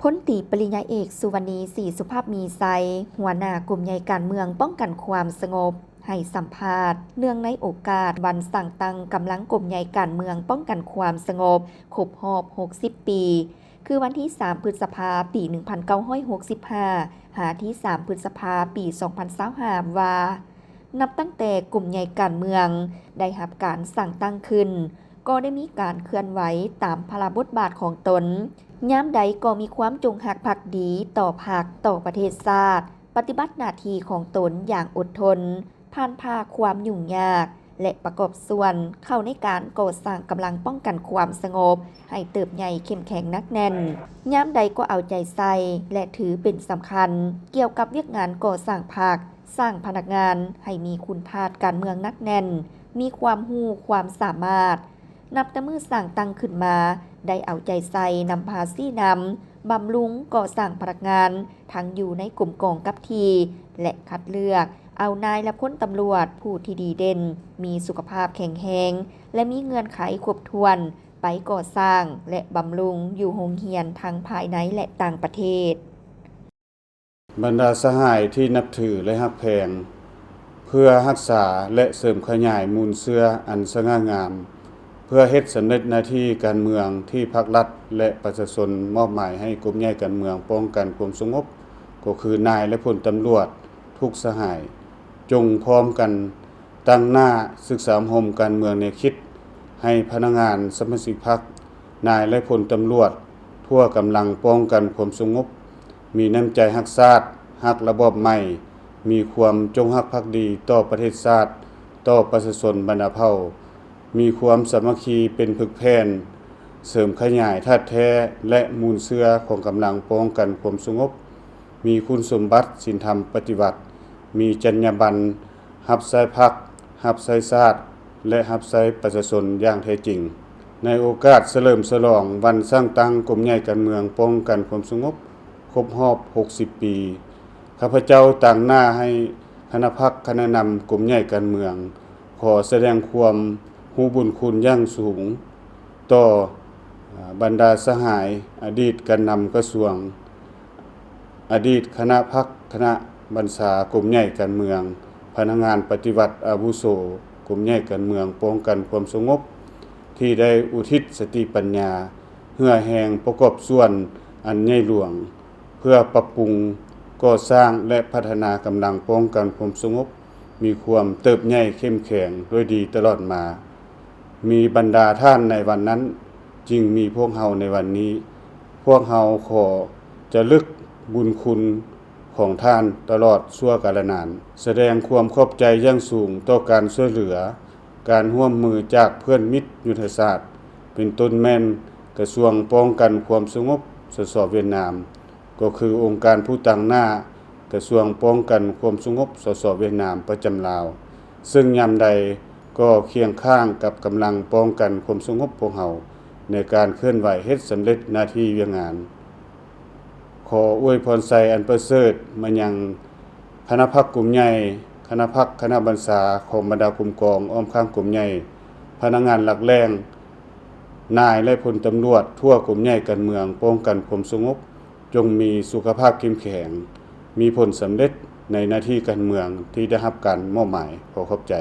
ພົນຕີປະລິນຍາເອກ ສຸວັນນີ ສີສຸພາບມີໄຊ, ຫົວໜ້າກົມໃຫຍ່ການເມືອງປ້ອງກັນຄວາມສະຫງົບ ໃຫ້ສຳພາດເນື່ອງໃນໂອກາດວັນສ້າງຕັ້ງກຳລັງກົມໃຫຍ່ການເມືອງປ້ອງກັນຄວາມສະຫງົບ ຄົບຮອບຫົກສິບປີ ຄືວັນທີສາມ ພຶດສະພາ ປີໜຶ່ງພັນເກົ້າຮ້ອຍຫົກສິບຫ້າ ຫາທີສາມ ພຶດສະພາ ປີສອງພັນຊາວຫ້າ ວ່າ ນັບຕັ້ງແຕ່ກົມໃຫຍ່ການເມືອງໄດ້ຮັບການສ້າງຕັ້ງຂຶ້ນ ກໍໄດ້ມີການເຄື່ອນໄຫວຕາມພາລະບົດບາດຂອງຕົນ, ຍາມໃດກໍມີຄວາມຈົງຮັກພັກດີຕໍ່ພັກ, ຕໍ່ປະເທດຊາດ, ປະຕິບັດໜ້າທີ່ຂອງຕົນຢ່າງອົດທົນ, ຜ່ານຜ່າຄວາມຫຍຸ້ງຍາກ ແລະ ປະກອບສ່ວນເຂົ້າໃນການກໍ່ສ້າງກຳລັງປ້ອງກັນຄວາມສະຫງົບໃຫ້ເຕີບໃຫຍ່ເຂັ້ມແຂງໜັກແໜ້ນ, ຍາມໃດກໍເອົາໃຈໃສ່ ແລະ ຖືເປັນສຳຄັນກ່ຽວກັບວຽກງານກໍ່ສ້າງພັກ, ສ້າງພະນັກງານໃຫ້ມີຄຸນທາດການເມືອງໜັກແໜ້ນ, ມີຄວາມຮູ້ຄວາມສາມາດ. ນັບແຕ່ມື້ສ້າງຕັ້ງຂຶ້ນມາ, ໄດ້ເອົາໃຈໃສ່ນຳພາຊີ້ນຳ, ບຳລຸງ, ກໍ່ສ້າງພະນັກງານ ທັງຢູ່ໃນກົມກອງກັບທີ່ ແລະ ຄັດເລືອກເອົານາຍ ແລະ ພົນຕຳຫຼວດຜູ້ທີ່ດີເດັ່ນ, ມີສຸຂະພາບແຂງແຮງ ແລະ ມີເງື່ອນໄຂຄົບຖ້ວນ ໄປກໍ່ສ້າງ ແລະ ບຳລຸງຢູ່ໂຮງຮຽນທັງພາຍໃນ ແລະ ຕ່າງປະເທດ. ບັນດາສະຫາຍທີ່ນັບຖື ແລະ ຮັກແພງ, ເພື່ອຮັກສາ ແລະ ເສີມຂະຫຍາຍມູນເຊື້ອອັນສະຫງ່າງາມ, ເພື່ອເຮັດສຳເລັດໜ້າທີ່ການເມືອງທີ່ພັກລັດ ແລະ ປະຊາຊົນມອບໝາຍໃຫ້ກົມໃຫຍ່ການເມືອງປ້ອງກັນຄວາມສະຫງົບ, ກໍຄືນາຍ ແລະ ພົນຕຳຫຼວດທຸກສະຫາຍ, ຈົ່ງພ້ອມກັນ ຕັ້ງໜ້າສຶກສາອົບຮົມການເມືອງແນວຄິດໃຫ້ພະນັກງານສະມາຊິກພັກ, ນາຍ ແລະ ພົນຕຳຫຼວດທົ່ວກຳລັງປ້ອງກັນຄວາມສະຫງົບ ມີນ້ຳໃຈຮັກຊາດ, ຮັກລະບອບໃໝ່, ມີຄວາມຈົງຮັກພັກດີຕໍ່ປະເທດຊາດ, ຕໍ່ປະຊາຊົນບັນດາເຜົ່າ, ມີຄວາມສາມັກຄີເປັນຜຶກແຜ່ນ, ເສີມຂະຫຍາຍທາດແທ້ ແລະ ມູນເຊື້ອຂອງກຳລັງປ້ອງກັນຄວາມສະຫງົບ, ມີຄຸນສົມບັດ, ສິນທຳປະຕິວັດ, ມີຈັນຍາບັນ, ຮັບໃຊ້ພັກ, ຮັບໃຊ້ຊາດ ແລະ ຮັບໃຊ້ປະຊາຊົນຢ່າງແທ້ຈິງ. ໃນໂອກາດສະເຫຼີມສະຫຼອງວັນສ້າງຕັ້ງກົມໃຫຍ່ການເມືອງປ້ອງກັນຄວາມສະຫງົບ ຄົບຮອບຫົກສິບປີ, ຂ້າພະເຈົ້າຕາງໜ້າໃຫ້ຄະນະພັກຄະນະນຳກົມໃຫຍ່ການເມືອງ ຂໍສະແດງຄວາມຮູ້ບຸນຄຸນຢ່າງສູງຕໍ່ບັນດາສະຫາຍອະດີດການນຳກະຊວງ, ອະດີດຄະນະພັກ, ຄະນະບັນຊາກົມໃຫຍ່ການເມືອງ, ພະນັກງານປະຕິວັດອາວຸໂສກົມໃຫຍ່ການເມືອງປ້ອງກັນຄວາມສະຫງົບ ທີ່ໄດ້ອຸທິດສະຕິປັນຍາ, ເຫື່ອແຮງປະກອບສ່ວນອັນໃຫຍ່ຫຼວງ ເພື່ອປັບປຸງ, ກໍ່ສ້າງ ແລະ ພັດທະນາກຳລັງປ້ອງກັນຄວາມສະຫງົບ ມີຄວາມເຕີບໃຫຍ່ເຂັ້ມແຂງດ້ວຍດີຕະຫຼອດມາ. ມີບັນດາທ່ານໃນວັນນັ້ນ ຈຶ່ງມີພວກເຮົາໃນວັນນີ້. ພວກເຮົາຂໍຈະລຶກບຸນຄຸນຂອງທ່ານຕະຫຼອດຊົ່ວກາລະນານ, ສະແດງຄວາມຂອບໃຈຢ່າງສູງຕໍ່ການຊ່ວຍເຫຼືອ, ການຮ່ວມມືຈາກເພື່ອນມິດຍຸດທະສາດ, ເປັນຕົ້ນແມ່ນກະຊວງປ້ອງກັນຄວາມສະຫງົບ ສສ ຫວຽດນາມ, ກໍຄືອົງການຜູ້ຕາງໜ້າກະຊວງປ້ອງກັນຄວາມສະຫງົບ ສສ ຫວຽດນາມປະຈຳລາວ, ເຊິ່ງຍາມໃດກໍຄຽງຂ້າງກັບກຳລັງປ້ອງກັນຄວາມສະຫງົບພວກເຮົາ ໃນການເຄື່ອນໄຫວເຮັດສຳເລັດໜ້າທີ່ວຽກງານ. ຂໍອວຍພອນໄຊອັນປະເສີດມາຍັງຄະນະພັກກົມໃຫຍ່, ຄະນະພັກ, ຄະນະບັນຊາຂອງບັນດາກົມກອງອ້ອມຂ້າງກົມໃຫຍ່, ພະນັກງານຫຼັກແຫຼ່ງ, ນາຍ ແລະ ພົນຕຳຫຼວດທົ່ວກົມໃຫຍ່ການເມືອງປ້ອງກັນຄວາມສະຫງົບ ຈົ່ງມີສຸຂະພາບເຂັ້ມແຂງ, ມີຜົນສຳເລັດໃນໜ້າທີ່ການເມືອງທີ່ໄດ້ຮັບການມອບໝາຍ. ຂໍຂອບໃຈ.